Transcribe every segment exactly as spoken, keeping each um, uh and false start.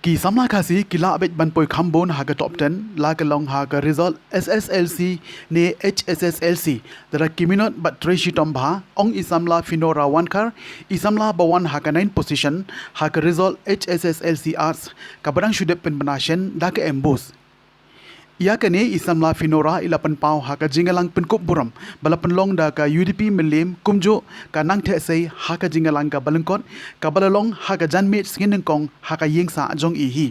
Ki samla Khasi ki lah beit ban poi kham bun ha ka top ten la ka long ha ka result S S L C ne H S S L C. Da ki minot bad trei shitom bha, ong i samla Finora Wankhar, i samla ba wan ha ka ninth position ha ka result H S S L C Arts, kaba dang shu dep pynbna shen da ka MBOSE. Ïa kane i samla Finora i la pynpaw ha ka jingïalang pynkup burom ba la pynlong da ka U D P Mylliem, kumjuh ka nang theh sei ha ka jingïalang kaba lyngkot kaba la long ha ka janmiet sngi nyngkong ha ka ïing sah jong i hi.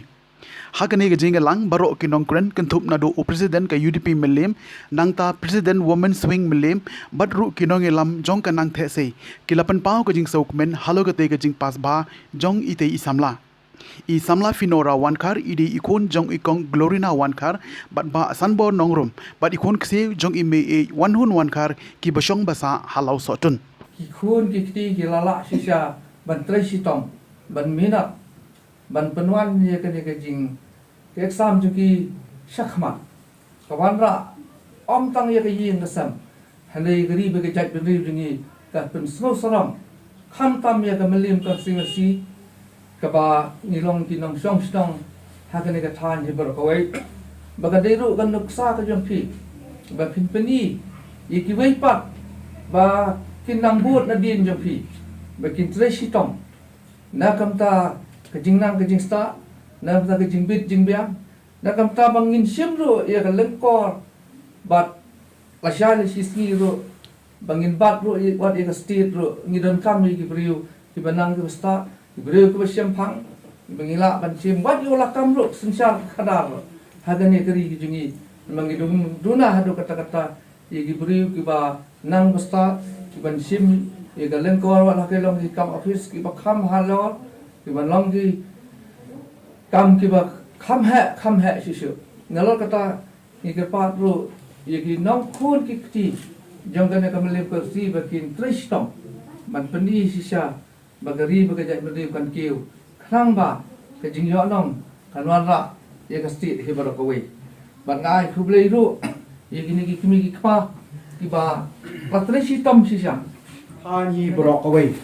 Ha kane ka jingïalang baroh ki nongkren kynthup naduh u president ka U D P Mylliem, nangta president Women's Wing Mylliem, bad ruh ki nongïalam jong ka nang theh sei, ki la pynpaw ka jingsngewkmen halor katei ka jingpass bha jong itei i samla. I samla Finora Wankhar i dei i khun jong i kong Glorina Wankhar bad bah Sanbor Nongrum bad i khun ksiew jong i mei Wanhun Wankhar, kiba shong basa ha Lawsohtun. Ki khun ki kti ki la lah shisha ban trei shitom, ban minot, ban pynwan ïa kane ka jing, ka exam jong ki shakhmat. Ka wanrah ym tang ïa ka ïing ka sem, hynrei ka ri bad ka jaitbynriew jong ngi ka pynsngewsarong, khamtam ïa ka Mylliem constituency kaba ngi long ki nongshong shnong ha kane ka thaiñ hi baroh kawei. Ba ka dei ruh ka nuksa ka jong phi ba phin pyni ïa kiwei pat ba kin nang bud nadien jong phi, ba kin trei shitom na ka bynta ka jingnang ka jingstad, na ka bynta ka jingbit jingbiang, na ka bynta ba ngin shim ruh ïa ka lyngkor, bad lashai lashisngi ruh ba ngin bat ruh ïa, wat ïa ka state ruh, ngi donkam ïa ki briew kiba nang kiba stad, ki briew kiba shemphang, ba ngin lah ban shim wat ïa u lakam ruh synshar khadar ruh ha kane ka ri ka jong ngi. Ba ngi dun, duna haduh katta katta ïa ki briew kiba nang ba stad, kiban shim ïa ka lyngkor wat la ki long ki kam office kiba kham halor, kiban long ki kam kiba kham heh kham heh shisha. Nalor kata ngi kyrpad ruh ïa ki nongkhun ki kti jong kane ka Mylliem constituency ba kin trei shitom ban pyni shisha ba ka ri bad ka jaitbynriew kan kiew, khnang ba ka jingïohnong kan wanrah ïa ka state hi baroh kawei. Bad nga ai khublei ruh ïa kine ki kmie ki kpa kiba la trei shitom shisha. Thaiñ hi baroh kawei.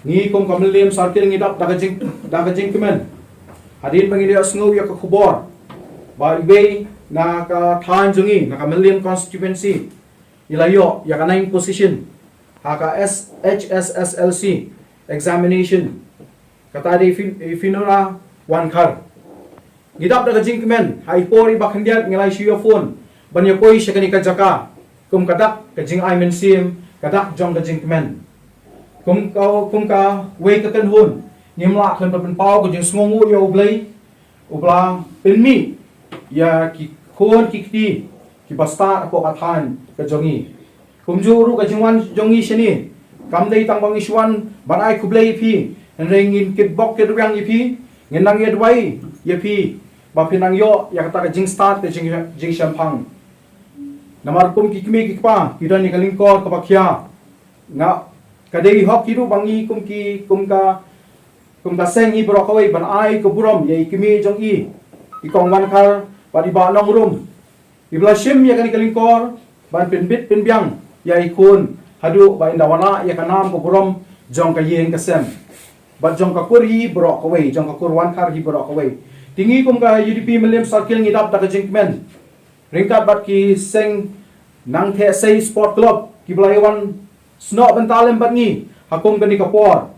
Ngi kum ka Mylliem Circle ngi dap da ka jing, da ka jingkmen hadien ba ngi la ïohsngew ïa ka khubor ba iwei na ka thaiñ jong ngi, na ka Mylliem constituency, i la ïoh ïa ka ninth position ha ka S, H S S L C examination. Kata dei Fin-, eh, Finora Wankhar. Ngi dap da ka jingkmen, ha i por iba khyndiat ngi la shu ïa phone ban ïa poi sha kane ka jaka kum ka dak ka jingai mynsiem, ka dak jong ka jingkmen. Kum ka, kum kawei ka kynhun, ngim lah khlem da pynpaw ka jingsngewnguh ïa U Blei, uba la pynmih ïa ki khun ki kti kiba stad hapoh ka thaiñ ka jong ngi. Kumjuh ruh ka jingwan jong ngi shane kam dei tang ba ngi shu wan ban ai khublei ïa phi, hynrei ngin kitbok kitrwiang ïa phi, ngin nang ïa duwai ïa phi ba phin nang ïoh ïa kata ka jingstad ka jing, jingshemphang. Namar kum ki kmie ki kpa ki don ïa ka lyngkor kaba khia, nga, ka dei hok hi ruh ba ngi kum ki, kum ka, kum ka seng hi baroh kawei ban ai ka burom ïa i kmie jong i, i kong Wankhar bad i bah Nongrum, iba la shim ïa kane ka lyngkor ban pynbit pynbiang ïa i khun haduh ba in da wanrah ïa ka nam ka burom jong ka ïing ka sem bad jong ka kur hi baroh kawei, jong ka kur Wankhar hi baroh kawei. Te ngi kum ka U D P Mylliem Circle ngi dap da ka jingkmen ryngkat bad ki seng Nangthehsei Sport Club kiba la ïa wan snoh bynta lem bad ngi ha kum kane ka por.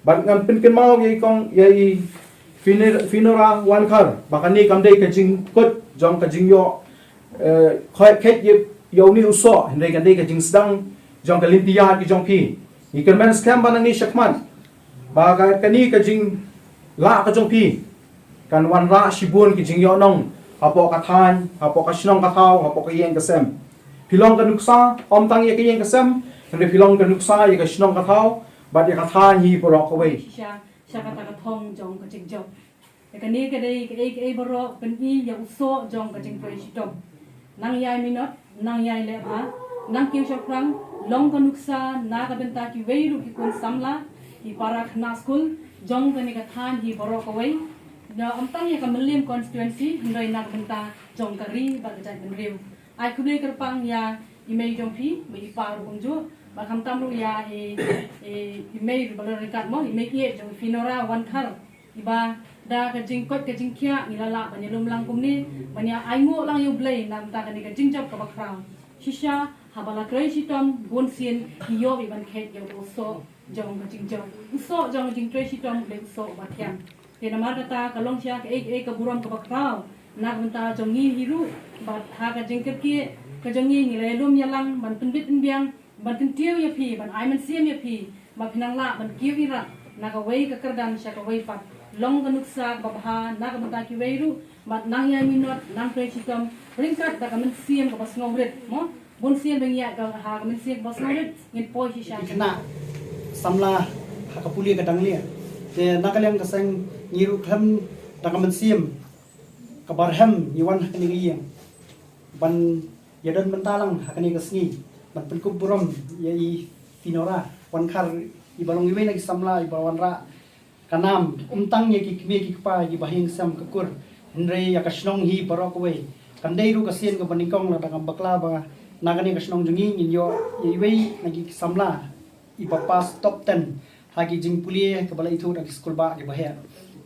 Bad ngan pynkynmaw ïa i kong, ïa i Finir-, Finora Wankhar ba kane kam dei ka jingkut jong ka jingïoh, eh, khet, khet ïa, ïa une u soh, hynrei kan dei ka jingsdang jong ka lynti ïaid ka jong phi. Ngi kyrmen skhem ba nangne shakhmat ba ka, kane ka jinglah ka jong phi kan wanrah shibun ki jingïohnong hapoh ka thaiñ, hapoh ka shnong ka thaw, hapoh ka ïing ka sem. Phi long ka nuksa, ym tang ïa ka ïing ka sem, hynrei phi long ka nuksa ïa ka shnong ka thaw bad ïa ka thaiñ hi baroh kawei. Sha, sha kata ka thong jong ka jingjop. Ïa kane ka dei kaei kaei baroh pyni ïa u soh jong ka jingtrei shitom. Nang ïai minot, nang ïai leh bha, nang kiew shaphrang, long ka nuksa na ka bynta kiwei ruh ki khun samla, ki para khynnah skul jong kane ka thaiñ hi baroh kawei. Na ym tang ïa ka Mylliem constituency, hynrei na ka bynta jong ka ri bad ka jaitbynriew. Ai khublei kyrpang ïa i mei jong phi, ba i pa ruh kumjuh, ba khamtam ruh ïa i, i, i mei ruh ba la ryngkat mo, i mei ïeit jong phi Nora Wankhar, iba da ka jingkoit ka jingkhiah ngi la lah ban ïalum lang kumne, ban ïa ainguh lang ïa U Blei na bynta kane ka jingjop kaba khraw. Shisha haba la trei shitom bun sien ngi ïoh i ban khet ïa u soh jong ka jingjop, u soh jong ka jingtrei shitom, u dei u soh uba thiang. Te namar kata ka long shisha kaei kaei ka burom kaba khraw na ka bynta jong ngi hi ruh, bad ha ka jingkyrkieh ka jong ngi ngi la ïalum ïalang ban pynbit pynbiang, ban kyntiew ïa phi, ban ai mynsiem ïa phi, ba phin nang lah ban kiew ïarap na kawei ka kyrdan sha kawei pat. Long ka nuksa kaba bha na ka bynta kiwei ruh, bad nang ïai minot, nang trei shitom ryngkat da ka mynsiem kaba sngewrit mo. Bun sien ba ngi ïaid ha ka mynsiem kaba sngewrit, ngin poi shisha. Ki khynnah samla ha ka pule ka Danglieh. Te na ka liang ka seng ngi ruh khlem da ka mynsiem kaba rhem ngi wan ha kane ka ïing ban ïadon bynta lang ha kane ka sngi, ban pynkup burom ïa i Phi Nora Wankhar, iba long iwei na ki samla iba wanrah ka nam, ym tang ïa ki kmie ki kpa, ïa ki bahaïing sem ka kur, hynrei ïa ka shnong hi baroh kawei. Kan dei ruh ka sien kaba nyngkong lada ngam bakla ba na kane ka shnong jong ngi ngin ïoh ïa iwei na ki samla iba pass top ten ha ki jingpule kaba la ithuh da ki skulbah kiba heh.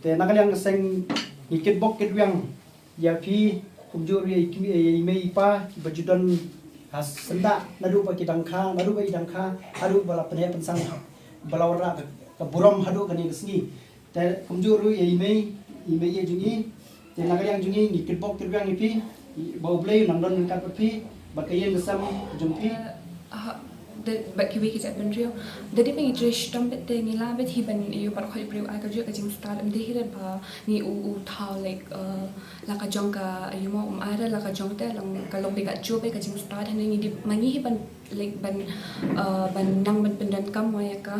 Te na ka liang ka seng ngi kitbok kitrwiang ïa phi, kumjuh ruh ïa i kmie, ïa i mei i pa kiba ju don ha syndah naduh ba ki dang kha, naduh ba i dang kha haduh ba la pynheh pynsang, ba la wanrah ka, ka burom haduh kane ka sngi. Te kumjuh ruh ïa i mei, i mei ïa jong i. Te na ka liang jong i ngi kitbok kitrwiang ïa phi, ba U Blei un nang don ryngkat bad phi bad ka ïing ka sem jong phi. Ah, da, bad kiwei ki jaitbynriew. Da dei ba ngi trei shitom beit te ngi lah beit hi ban ïoh baroh hi briew ai ka jingstad, ym dei hi re ba ngi u, u thaw, like, uh, la ka jong ka, ïoh mo, um ai re la ka jong te, long ka long beit ka jop beit ka jingstad, hynrei ngi dei ma ngi hi ban, like, ban, uh, ban nang ban pyndonkam mo ïa ka.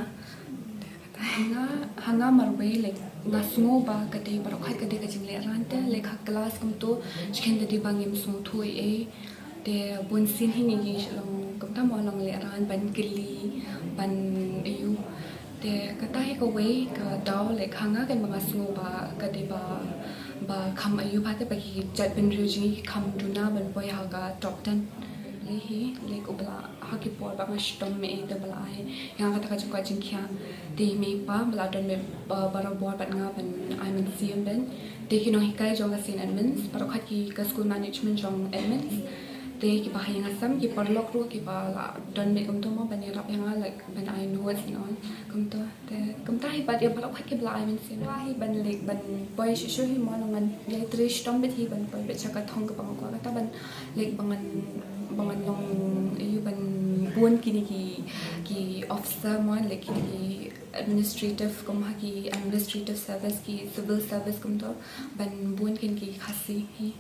Ha nga, ha nga marwei, like, nga sngew ba ka dei baroh hi ka dei ka jinglehrain te, like, ha klas kumto, shikhen da dei ba ngim sngewthuh ei. Te bun sien hi ngi, ngi long kumta mo, long lehrain ban kylli, ban ïoh. Te kata hi kawei ka daw, like, ha nga kan ba nga sngew ba ka dei ba, ba kham ïoh ba te ba ki jaitbynriew jong ngi ki kham duna ban poi ha ka top ten. Lei hi, like, u ba la ha ki por ba nga shitom mei te ba la ai ïa nga kata ka jingkoit jingkhiah. Te i mei i pa ba la don beit ba, barabor bad nga ban ai mynsiem beit. Te ki nonghikai jong ka Saint Edmund's, baroh hi ki ka school management jong Edmund's. Te ki bahaïing sem, ki paralok ruh kiba la don beit kumto mo ban ïarap ïa nga, like, ban ai notes and all kumto. Te kumta hi bad ïa baroh hi kiba la ai mynsiem. Wa hi ban, like, ban poi shuh shuh hi mo, ngan ïai trei shitom beit hi ban poi beit sha ka thong kaba nga kwah, kata ban, like, ba ngan, ba ngan long ïa ban bun kine ki, ki officer mo, like, kine ki administrative, kum ha ki administrative service, ki civil service kumto, ban bun kine ki Khasi hi.